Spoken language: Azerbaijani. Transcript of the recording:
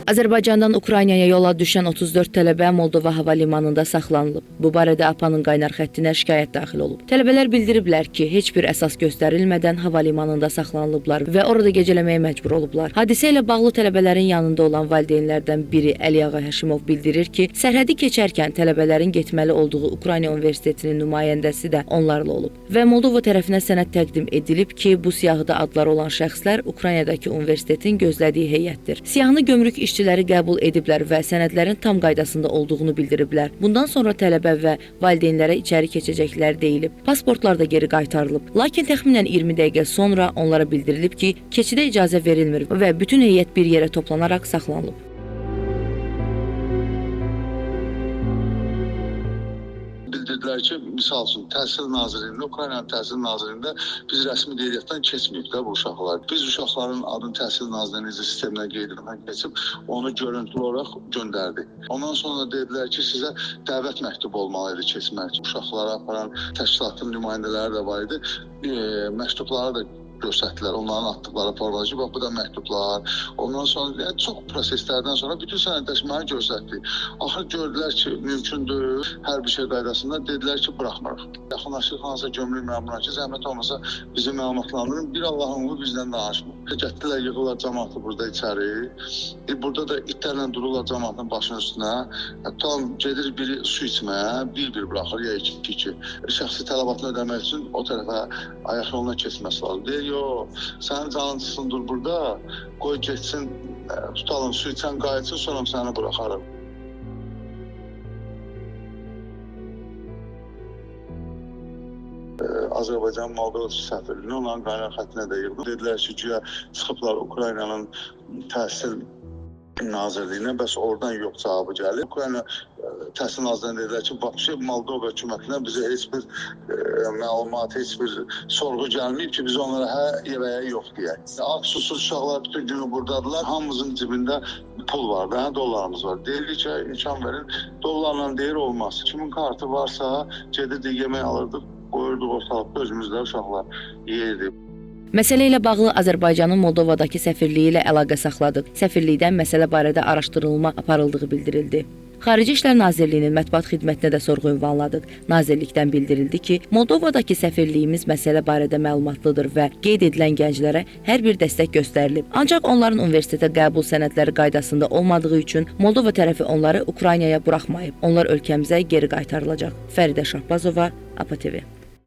Azərbaycandan Ukraynaya yola düşən 34 tələbə Moldova hava limanında saxlanılıb. Bu barədə APA-nın qaynar xəttinə şikayət daxil olub. Tələbələr bildiriblər ki, heç bir əsas göstərilmədən hava limanında saxlanılıblar və orada gecələməyə məcbur olublar. Hadisə ilə bağlı tələbələrin yanında olan valideynlərdən biri Əliağa Həşimov bildirir ki, sərhədi keçərkən tələbələrin getməli olduğu Ukrayna Universitetinin nümayəndəsi də onlarla olub və Moldova tərəfinə sənəd təqdim edilib ki, bu siyahıda adları olan şəxslər Ukraynadakı universitetin gözlədiyi heyətdir. Siyahını gömrük işçiləri qəbul ediblər və sənədlərin tam qaydasında olduğunu bildiriblər. Bundan sonra tələbə və valideynlərə içəri keçəcəklər deyilib. Pasportlar da geri qaytarılıb. Lakin təxminən 20 dəqiqə sonra onlara bildirilib ki, keçidə icazə verilmir və bütün heyət bir yerə toplanaraq saxlanılıb. Bildirdilər ki, misal üçün, Təhsil Nazirliyində, Ukraynanın Təhsil Nazirliyində biz rəsmi qeydiyyatdan keçməyib də bu uşaqlar. Biz uşaqların adını Təhsil Nazirliyinin sisteminə qeydiyyatdan keçib, onu görüntülü olaraq göndərdik. Ondan sonra dedilər ki, sizə dəvət məktubu olmalı idi keçmək üçün. Uşaqları aparan təşkilatın nümayəndələri də var idi. Məktubları da göstərdilər, onların atdıqları formalar ki, bax bu da məktublar. Ondan sonra yəni, çox proseslərdən sonra bütün sənədləşməni göstərdik. Axır gördülər ki, mümkündür, hər bir şey qaydasında dedilər ki, buraxmırıq. Yaxınlaşırıq hansısa gömrük məmuruna ki, zəhmət olmasa bizi məlumatlandırın. Bir Allahın qulu bizdən danışmır. Gətdilər, yığırlar cəmaatı burada içəri. Burada da itlərlə dururlar cəmaatın başının üstünə. Tam gedir biri su içməyə, bir-bir buraxır, ya iki-iki. Şəxsi tələbatını ödəmək üçün o tərəfə ayaq yoluna keçməsi lazım. Deyir, yox, sənin canın çıxsın, dur burada, qoy getsin, tutalım, su içən qayıtsın, sonra səni buraxarım. Azərbaycan Moldova səfirliyini onların qaynar xəttinə də yığdım. Dedilər ki, güya çıxıblar Ukraynanın Təhsil Nazirliyinə, bəs oradan yox cavabı gəlir. Ukrayna Təhsil Nazirliyinə dedilər ki, vəbşi Moldova hökumətindən bizə heç bir məlumat, heç bir sorğu gəlməyib ki, biz onlara hə və ya yox deyək. Ac susuz uşaqlar bütün günü buradadırlar. Hamımızın cibində pul var, da, dollarımız var. Deyirik ki, imkan verin, dollarla deyir olmaz. Kimin kartı varsa gedirdik, yemək alırdıq, qoyurduq ortalıqda, özümüzdə uşaqlar yeyirdi. Məsələ ilə bağlı Azərbaycanın Moldovadakı səfirliyi ilə əlaqə saxladıq. Səfirlikdən məsələ barədə araşdırılma aparıldığı bildirildi. Xarici İşlər Nazirliyinin mətbuat xidmətinə də sorğu ünvanladıq. Nazirlikdən bildirildi ki, Moldovadakı səfirliyimiz məsələ barədə məlumatlıdır və qeyd edilən gənclərə hər bir dəstək göstərilib. Ancaq onların universitetə qəbul sənədləri qaydasında olmadığı üçün Moldova tərəfi onları Ukraynaya buraxmayıb. Onlar ölkəmizə geri qaytarılacaq. Fəridə Şahbazova, APA TV.